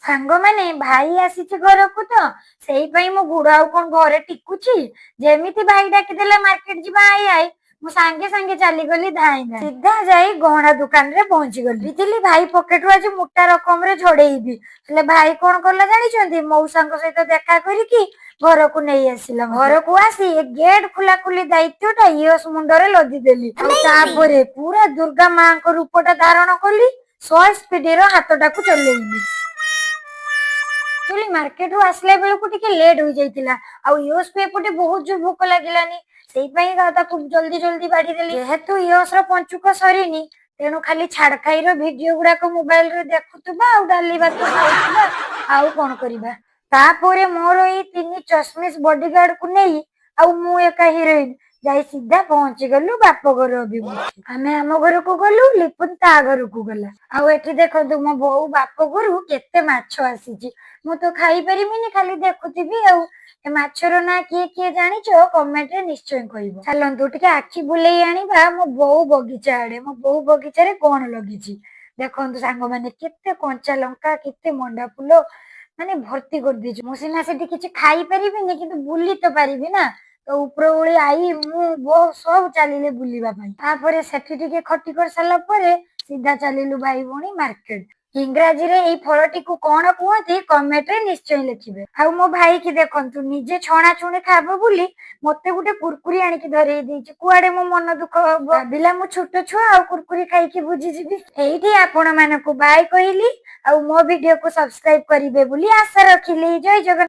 ସାଙ୍ଗମାନେ, ଭାଇ ଆସିଛି ଘରକୁ ତ ସେଇ ପାଇଁ ମୋ ଗୋଡ ଆଉ କଣ ଘରେ ଟିକୁଛି? ଯେମିତି ଭାଇ ଡାକିଦେଲା ମାର୍କେଟ ଯିବା, I I, ମୁଁ ସାଙ୍ଗେ ସାଙ୍ଗେ ଚାଲିଗଲି ଧାଇଁ ଧାଇଁ। ସିଧା ଯାଇ ଗହଣା ଦୋକାନରେ ପହଞ୍ଚିଗଲି। ଭାବିଥିଲି ଭାଇ ପକେଟରୁ ଆଜି ମୋଟା ରକମରେ ଝଡେଇବି। ହେଲେ ଭାଇ କଣ କଲା ଜାଣିଛନ୍ତି? ମଉସାଙ୍କ ସହିତ ଦେଖା କରିକି ଘରକୁ ନେଇ ଆସିଲା। ଘରକୁ ଆସି ଏ ଗେଟ୍ ଖୋଲା ଖୋଲି ଦାୟିତ୍ୱଟା ଇୟସ ମୁଣ୍ଡରେ ଲଦିଦେଲି। ଆଉ ତାପରେ ପୁରା ଦୁର୍ଗା ମାଙ୍କ ରୂପଟା ଧାରଣ କଲି, 100 ସ୍ପିଡର ହାତଟାକୁ ଚଲେଇଲି। ଆକ୍ଚୁଆଲି ମାର୍କେଟରୁ ଆସିଲା ବେଳକୁ ଟିକେ ଲେଟ୍ ହୋଇଯାଇଥିଲା ଆଉ ୟୋସକୁ ଏପଟେ ବହୁତ ଜୋର ଭୋକ ଲାଗିଲାନି। ସେଇ ପାଇଁ ତାକୁ ଜଲ୍ଦି ଜଲ୍ଦି ବାଢିଦେଲି। ଯେହେତୁ ୟୋସର ପଞ୍ଚୁକ ସରିନି, ତେଣୁ ଖାଲି ଛାଡଖାଇର ଭିଡିଓ ଗୁଡାକ ମୋବାଇଲରେ ଦେଖୁଥିବା ଆଉ ଡାଲି ଭାତ ଖାଉଥିବା, ଆଉ କଣ କରିବା? ତାପରେ ମୋର ଏଇ ତିନି ଚଶମିଶ ବଡିଗାର୍ଡ କୁ ନେଇ ଆଉ ମୁଁ ଏକା ହିରୋଇନ ଯାଇ ସିଧା ପହଞ୍ଚି ଗଲୁ ବାପ ଘର ଅଭିମୁଖେ। ଆମେ ଆମ ଘରକୁ ଗଲୁ, ଲିପୁନ ତା ଘରକୁ ଗଲା। ଆଉ ଏଠି ଦେଖନ୍ତୁ, ମୋ ବୋଉ ବାପ ଘରୁ କେତେ ମାଛ ଆସିଛି। ମୁଁ ତ ଖାଇପାରିବିନି, ଖାଲି ଦେଖୁଥିବି। ଆଉ ଏ ମାଛର ନାଁ କିଏ କିଏ ଜାଣିଛ, କମେଣ୍ଟରେ ନିଶ୍ଚୟ କହିବ। ଚାଲନ୍ତୁ ଟିକେ ଆଖି ବୁଲେଇ ଆଣିବା ମୋ ବୋଉ ବଗିଚା ଆଡେ। ମୋ ବୋଉ ବଗିଚାରେ କଣ ଲଗେଇଛି ଦେଖନ୍ତୁ ସାଙ୍ଗମାନେ। କେତେ କଞ୍ଚା ଲଙ୍କା, କେତେ ମଣ୍ଡା ଫୁଲ, ମାନେ ଭର୍ତ୍ତି କରିଦେଇଛି। ମୁଁ ସିନା ସେଠି କିଛି ଖାଇପାରିବିନି, କିନ୍ତୁ ବୁଲି ତ ପାରିବି ନା? ତ ଉପର ଓଳି I, ମୁଁ, ବୋଉ ସବୁ ଚାଲିଲେ ବୁଲିବା ପାଇଁ। ତାପରେ ସେଠି ଟିକେ ଖଟି କରିସାରିଲା ପରେ ସିଧା ଚାଲିଲୁ ଭାଇ ଭଉଣୀ ମାର୍କେଟ। ଇଂରାଜୀରେ ଏଇ ଫଳଟିକୁ କଣ କୁହନ୍ତି, କମେଣ୍ଟରେ ନିଶ୍ଚୟ ଲେଖିବେ। ଆଉ ମୋ ଭାଇ କି ଦେଖନ୍ତୁ, ନିଜେ ଛଣା ଛୁଣି ଖାଇବ ବୋଲି ମତେ ଗୋଟେ କୁରକୁରି ଆଣିକି ଧରେଇ ଦେଇଛି। କୁଆଡେ ମୋ ମନ ଦୁଃଖ ହବ, ଭାବିଲା ମୁଁ ଛୋଟ ଛୁଆ ଆଉ କୁରକୁରି ଖାଇକି ବୁଝିଯିବି। ଏଇଠି ଆପଣ ମାନଙ୍କୁ ବାଏ କହିଲି ଆଉ ମୋ ଭିଡିଓକୁ ସବସ୍କ୍ରାଇବ କରିବେ ବୋଲି ଆଶା ରଖିଲି। ଜୟ ଜଗନ୍ନାଥ।